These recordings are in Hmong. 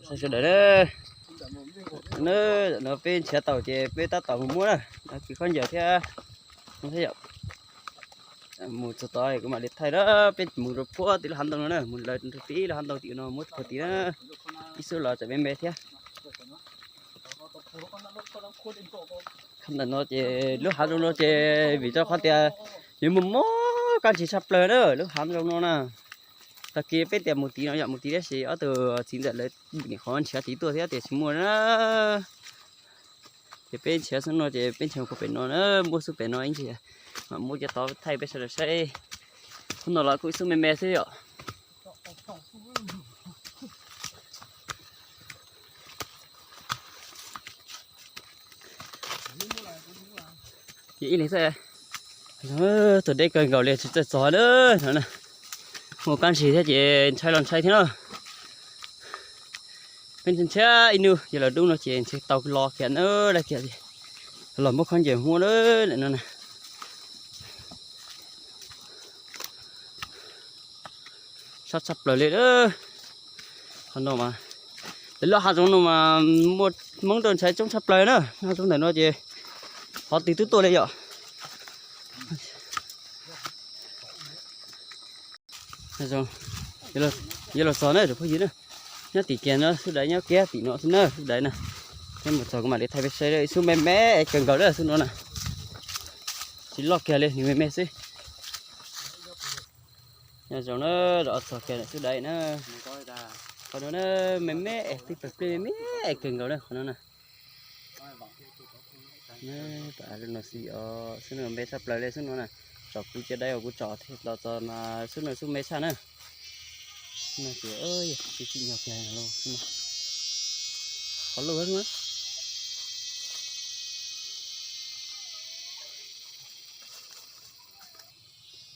Sawv daws na, no peb nrhiav tau ces peb tab tom mus muab na, no kis khaub ncaws thiab, thiab yom. Mus txog tod kuv mam li thaij na, peb mus rau puag tim lub hav ntoo no na, mus lawv rau tim lub hav ntoo tim no muab puag tim na, ib xub los tsam me me thiab. Ntawm no ces lub hav zoov no ces vim rau qhov tias yuav muaj mob kab ntsig tshaj plaws na lub hav zoov no na. Tag kis peb tias mus tim no yom, mus tim tab sis ob tug txiv ntxawm lawv nim qhuav nrhiav tid tuaj thiab tias tsis muaj na. Ces peb nrhiav xub no ces peb nrhiav puag pem no na, muab xub pem no ib ntsis mam muab cov tod thaij peb sawv daws saib. Hnub no los kuj ib xub me me xwb yom. Ib leeg xwb, tus deb kawg nkaus li tsis txawj txog na. Muaj kab ntsig thiab ces ntshai los ntshai thiab na. Peb nrhiav ib hnub yog los dub no ces ntshe tau los kiag na, lawv kiag li. Los muab khaub ncaws muab na, no na. Sab tshaj plaws li. Qhov no mas, lub hav zoov no mas muaj hmoob rau ntshai coob tshaj plaws na. Hav zoov ntawm no ces qhov twg twb tuaj li yom. Yuav los txog na cov phooj ywg na, nyob tim kiag no xwb dais, nyob kiag tim no xwb na xwb dais na. Peb mus txog kuv mam li thaij peb saib ib xub me me es kawg nkaus na xwb no na. Tsis loj kiag li, nws me me xwb. Nyob zoo na, los txog kiag xwb dais na. Qhov no na, me me es twb pawg pliaj me me es kawg nkaus na qhov no na. Pab lub no xwb os, xub no me tshaj plaws li xub no na. Tsom kuv cov dais uas kuv tsom thiaj los txog mas xub no xub me tshaj na. Xub no ces tsis tsim nyog kiag los xub no. Qhov loj na.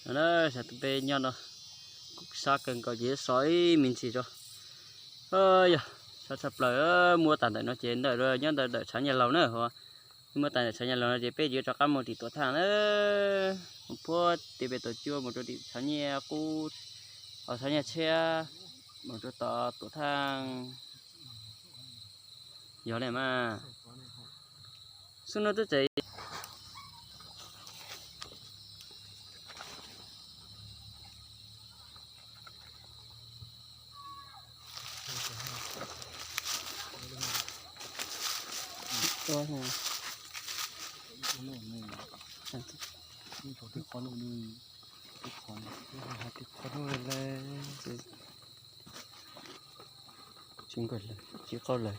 No na, sab tus peb nyob no, kuj sab kawg nkaus ces so ib me ntsis tso. Yog sab tshaj plaws, muab tag ntawm no ces ntawm nyob ntawm tshav nyaj laug na. Muab tag ntawm tshav nyaj laug no ces peb yuav rov qab mus tim tuam thaj na. Mus puag tim pem tuam cua mus rau tim tshav nyaj qub, tshav nyaj tshiab, mus rau tom tuam thaj. Yog li mas, xub no twb tseem Tsis nkaus lawm, tsis qau lawm.